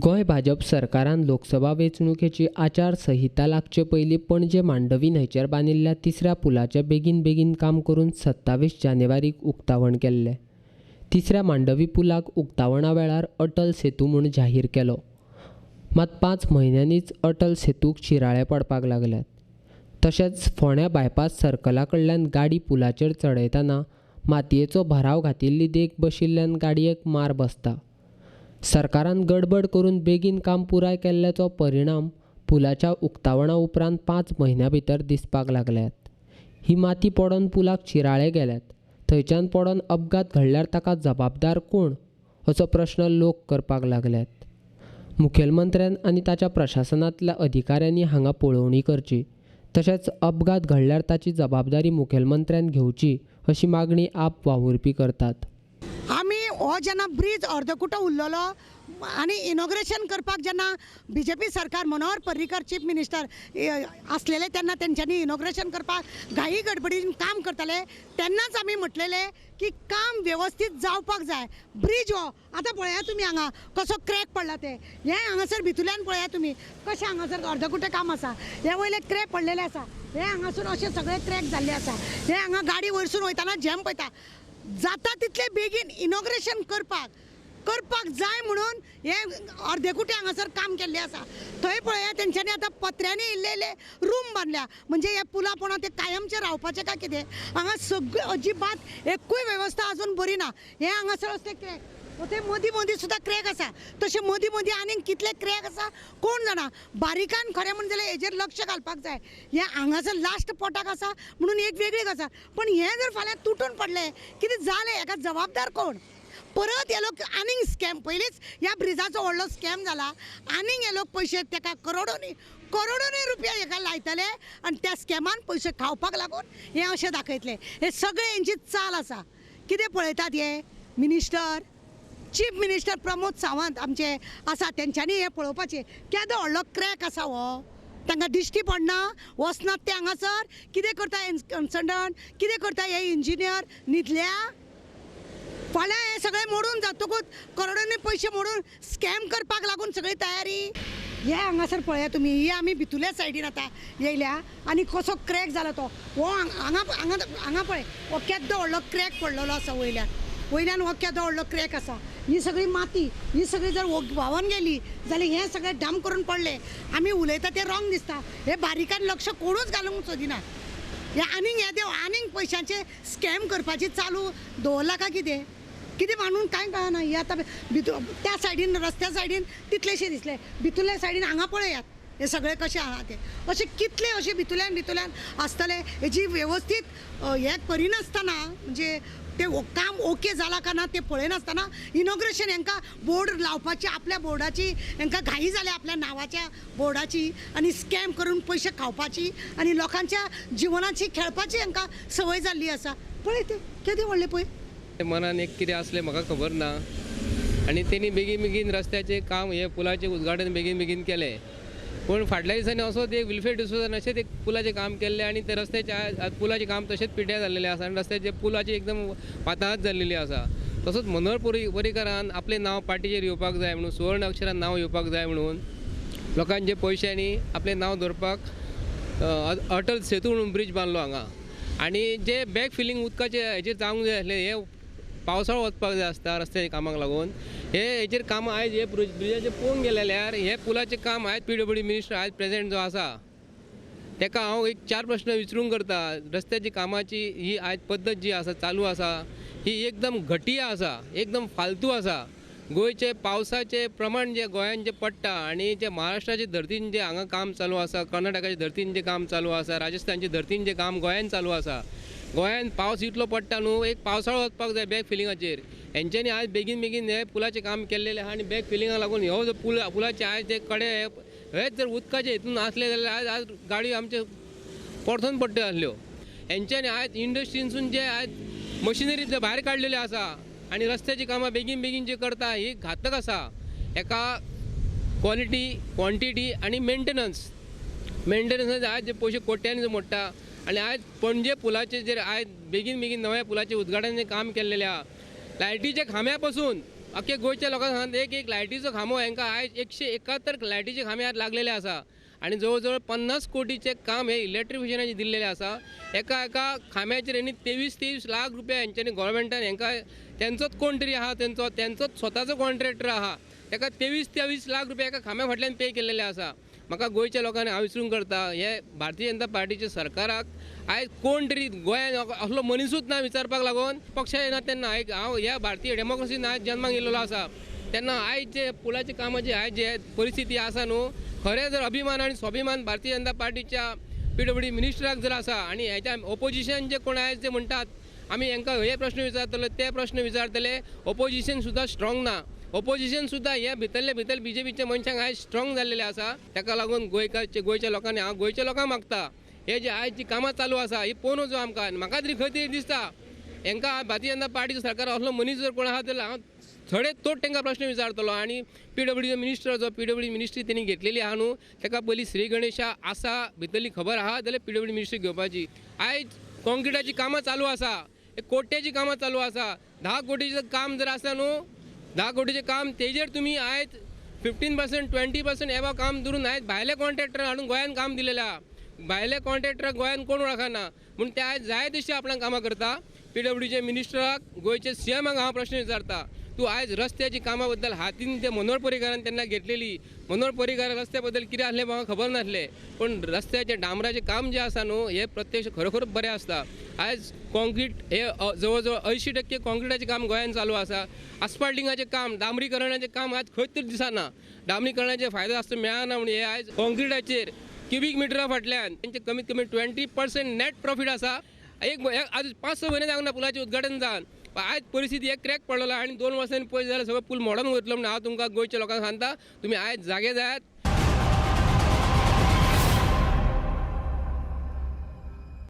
गोंय भाजप सरकारान लोकसभा वेंचणुकेची आचारसंहिता लागचे पयलीं पणजे मांडवी न्हंयचेर बांदिल्ल्या तिसऱ्या पुलाचें बेगीन बेगीन काम करून 27 जानेवारीक उक्तावण केल्लें. तिसऱ्या मांडवी पुलाक उक्तावणा वेळार अटल सेतू म्हूण जाहीर केलो. मात 5 म्हयन्यांनीच अटल सेतूक शिराळे पडपाक लागल्यात. तशेंच फोंड्या बायपास सर्कला कडल्यान गाडी पुलाचेर चडयतना मातयेचो भराव घातिल्ली देख बशिल्ल्यान गाडयेक मार बसता. सरकारान गडबड करून बेगीन काम पुराय केल्ल्याचो परिणाम पुलाच्या उक्तावणा उपरांत 5 म्हयन्यां भितर दिसपाक लागल्यात. ही माती पडोन पुलाक चिराळे गेल्यात. थंयच्यान पडोन अपघात घडल्यार ताका जबाबदार कोण असो प्रश्न लोक करपाक लागल्यात. मुखेलमंत्र्यान आनी ताच्या प्रशासनांतल्या अधिकाऱ्यांनी हांगा पळोवणी करची, तशेंच अपघात घडल्यार ताची जबाबदारी मुखेलमंत्र्यान घेवची अशी मागणी आप वावुरपी करतात. आमी हो जेन्ना ब्रीज अर्दकुटो उरलेलो आनी इनॉग्रेशन करपाक जेन्ना बीजेपी सरकार मनोहर पर्रीकर चीफ मिनिस्टर आसलेले तेन्ना तेंच्यांनी इनॉग्रेशन करपाक घाई गडबडीन काम करताले तेन्नाच आमी म्हटलेले की काम वेवस्थीत जावपाक जाय. ब्रीज हो आतां पळया तुमी हांगा कसो क्रॅक पडला ते, हें हांगासर भितुल्यान पळया तुमी कशें हांगासर अर्दकुटें काम आसा, हे वयले क्रॅक पडलेले आसा, हे हांगासून अशें सगळें क्रॅक जाल्ले आसा, हे हांगा गाडी वयरसून वयतना झेम पळयता. जाता तितले बेगीन इनॉग्रेशन करपाक करपाक जाय म्हणून हे अर्देकुटे हांगासर काम केल्लें आसा. थंय पळया तेंच्यांनी आतां पत्र्यांनी इल्ले इल्ले रूम बांदल्या, म्हणजे हे पुला पोणा ते कायमचे रावपाचे काय कितें. हांगा सगळें अजिबात एकूय वेवस्था अजून बरी ना. हे हांगासर असले क्रॅक, ते मदीं मदीं सुद्दां क्रॅक आसा, तशें मदीं मदीं आनीक कितले क्रॅक आसा कोण जाणा. बारीकान खरें म्हणून जाल्यार हेजेर लक्ष घालपाक जाय. हें हांगासर लास्ट पोटाक आसा म्हणून एक वेगळी गजाल, पण हें जर फाल्यां तुटून पडलें कितें जालें हेका जबाबदार कोण? परत हे लोक आनीक स्कॅम, पयलींच ह्या ब्रिजाचो व्हडलो स्कॅम जाला, आनीक हे लोक पयशे तेका करोडोनी करोडोनी रुपया हेका लायतले आनी त्या स्कॅमान पयशे खावपाक लागून हें अशें दाखयतले. हे सगळे हेंची चाल आसा. कितें पळयतात हे minister, chief minister Pramod Sawant आमचे आसा, तेंच्यांनी हें पळोवपाचें केदो व्हडलो क्रॅक आसा हो. तांकां दिश्टी पडना, वचनात ते हांगासर. कितें करता कन्सल्टंट, कितें करता हे इंजिनियर, न्हिदल्या? फाल्यां हें सगळें मोडून जातकूच करोडांनी पयशे मोडून स्कॅम करपाक लागून सगळी तयारी. हे हांगासर पळया तुमी, हे आमी भितुल्या सायडीन आतां येयल्या आनी कसो क्रॅक जाला तो. हो हांगा हांगा हांगा पळय, हो केदो व्हडलो क्रॅक पडलेलो आसा वयल्यान, वयल्यान हो केदो व्हडलो क्रॅक आसा. ही सगळी माती ही सगळी जर व्हांवन गेली जाल्यार हें सगळें डंप करून पडलें. आमी उलयता तें रॉंग दिसता, हे बारीकान लक्ष कोणूच घालूंक सोदिना. हे आनीक हे देव आनीक पयशांचे स्कॅम करपाची चालू दवरला काय कितें कितें म्हणून कांय कळना. हे आतां भितर त्या सायडीन रस्त्या सायडीन तितलेशें दिसलें, भितुल्या सायडीन हांगा पळयात हे सगळे कशें आहा ते. अशे कितले अशे भितुल्यान भितुल्यान आसतले हेजी वेवस्थीत हें करिनासतना, म्हणजे ते काम ओके जाला काय ना ते पळयनासतना इनॉग्रेशन हेंकां बोर्ड लावपाची, आपल्या बोर्डाची हेंकां घाई जाल्या आपल्या नांवाच्या बोर्डाची, आनी स्कॅम करून पयशे खावपाची आनी लोकांच्या जिवनाची खेळपाची हेंकां संवय जाल्ली आसा. पळय ते केदें व्हडलें पळय. मनान एक कितें आसलें म्हाका खबर ना आनी तेणी बेगीन बेगीन रस्त्याचें काम हे पुलाचें उद्घाटन बेगीन बेगीन केलें. पूण फाटल्या दिसांनी असोच एक विल्फ्रेड डिसोजान अशेंच एक पुलाचें काम केल्लें आनी ते रस्त्याचें पुलाचें काम तशेंच पिड्ड्यार जाल्लेलें आसा आनी रस्त्याचे पुलाची एकदम वाताहात जाल्लेली आसा. तसोच मनोहर पर्रीकरान आपलें नांव पार्टीचेर येवपाक जाय म्हणून, सुवर्ण अक्षरान नांव येवपाक जाय म्हणून लोकांचे पयशांनी आपलें नांव दवरपाक अटल सेतू म्हणून ब्रीज बांदलो हांगा. आनी जे बॅक फिलींग उदकाचें हेजेर जावंक जाय आसलें, हे पावसाळो वचपाक जाय आसता रस्त्याच्या कामाक लागून, हे हेजेर कामां आयज हे ब्रिजाचेर पळोवंक गेले जाल्यार हे पुलाचें काम आयज पीडब्ल्यूडी मिनिस्टर आयज प्रेजेंट जो आसा तेका हांव एक 4 प्रश्न विचारूंक करता. रस्त्याची कामाची ही आयज पद्दत जी आसा चालू आसा ही एकदम घटिया आसा, एकदम फालतू आसा. गोंयचे पावसाचें प्रमाण जें गोंयान जें पडटा आनी जे महाराष्ट्राचे धर्तीन जें हांगा काम चालू आसा, कर्नाटकाचे धर्तीन जें काम चालू आसा, राजस्थानचे धर्तीन जें काम गोंयान चालू आसा, गोंयान पावस इतलो पडटा न्हू एक पावसाळो वचपाक जाय बॅक फिलिंगाचेर. हेंच्यांनी आयज बेगीन बेगीन हे पुलाचें काम केल्लेलें आहा आनी बॅक फिलिंगाक लागून हो जो पूल पुलाचे आयज ते कडे हेच जर उदकाचे हितून आसले जाल्यार आयज आज गाडयो आमच्यो परतून पडट्यो आसल्यो. हेंच्यांनी आयज इंडस्ट्रीनसून जे आयज मशिनरी जे भायर काडलेल्यो आसा आनी रस्त्याची कामां बेगीन बेगीन जे करता ही घातक आसा. हेका क्वॉलिटी, क्वॉन्टिटी आनी मेंटेनन्स, मेंटेनन्स आयज जे पयशे कोट्यांनी मोडटा. आनी आयज पणजे पुलाचे जे आयज बेगीन बेगीन नव्या पुलाचें उद्घाटन काम केल्लेलें आहा, लायटीच्या खांब्या पासून अख्खे गोंयच्या लोकांक सांगता, एक एक लायटीचो खांबो हांकां आयज 171 लायटीचे खांबे आज लागलेले आसा आनी जवळ जवळ 50 कोटीचें काम हे इलेक्ट्रिफिकेशनाचें दिल्लेलें आसा. एका एका खांब्याचेर हेणी 23-23 लाख रुपया हेंच्यांनी गोवोरमेंटान हेंकां तेंचोच कोण तरी आहा, तेंचोच स्वताचो कॉन्ट्रॅक्टर आहा, तेका 23-23 लाख रुपया एका खांब्या फाटल्यान पे केल्लेले आसा. म्हाका गोंयच्या लोकांनी हांव विसरूंक करता, हे भारतीय जनता पार्टीच्या सरकाराक आयज कोण तरी गोंयांत असलो मनिसूच ना विचारपाक लागून पक्ष येना. तेन्ना एक हांव ह्या भारतीय डेमोक्रेसीन आयज जन्माक येयलेलो आसा, तेन्ना आयज जे पुलाचे कामाची आयज जे परिस्थिती आसा न्हू, खरें जर अभिमान आनी स्वाभिमान भारतीय जनता पार्टीच्या PWD मिनिस्टराक जर आसा आनी हेच्या ओपोजिशन जे कोण आयज जे म्हणटात आमी हेंकां हे प्रश्न विचारतले ते प्रश्न विचारतले, ओपोजिशन सुद्दां स्ट्रॉंग ना. ओपोजिशन सुद्दां हे भितरले भितर बीजेपीच्या मनशांक आयज स्ट्रॉंग जाल्लेले आसा. ताका लागून गोंयच्या लोकांनी हांव गोंयच्या लोकांक मागता, हे जे आयज जी कामां चालू आसा ही पळोवन वचूं आमकां. म्हाका तरी खंय तरी दिसता हेंकां भारतीय जनता पार्टीचो सरकार असलो मनीस जर कोण आहा जाल्यार हांव थोडे तोच तांकां प्रश्न विचारतलो. आनी PWD minister जो PWD ministry तेणी घेतलेली आहा न्हू, ताका पयलीं श्री गणेशा आसा भितरली खबर आहा जाल्यार PWD ministry घेवपाची. आयज कॉन्क्रिटाची कामां चालू आसा, कोट्याची कामां चालू आसा, 10 कोटीचें काम जर आसा न्हू, 10 कोटीचें काम तेजेर तुमी आयज 15% 20% एबा काम धरून आयज भायले कॉन्ट्रॅक्टर हाडून गोंयांत काम दिलेलें आहा. भायले कॉन्ट्रॅक्टर गोंयांत कोण वळखना म्हूण ते आयज जाय तशी आपणाक कामां करता. PWDचे मिनिस्टराक गोंयचे CMाक हांव प्रश्न विचारता, तूं आयज रस्त्याची कामां बद्दल हातीन ते मनोहर पर्रीकारान तेन्ना घेतलेली, मनोहर पर्रीकार रस्त्या बद्दल कितें आसलें म्हाका खबर नासलें, पूण रस्त्याचें डांबराचें काम जें आसा न्हू हें प्रत्यक्ष खरोखर बरें आसता. आयज कॉन्क्रीट हे जवळ जवळ 80% कॉन्क्रिटाचें काम गोंयांत चालू आसा. आस्फाल्टिंगाचें काम, डांबरीकरणाचें काम आज खंय तरी दिसना. डांबरीकरणाचे फायदो आसता मेळना म्हूण हे आयज कॉन्क्रिटाचेर क्युबीक मिटरा फाटल्यान तेंचे कमीत कमी 20% नॅट प्रॉफीट आसा. एक आज 5-6 म्हयने जावंक ना पुलाचें उद्घाटन जावन, आयज परिस्थिती एक क्रॅक पडलेलो आनी 2 वर्सांनी पळयत जाल्यार सगळो पूल मोडून वयतलो. म्हूण हांव तुमकां गोंयच्या लोकांक सांगता, तुमी आयज जागे जायात.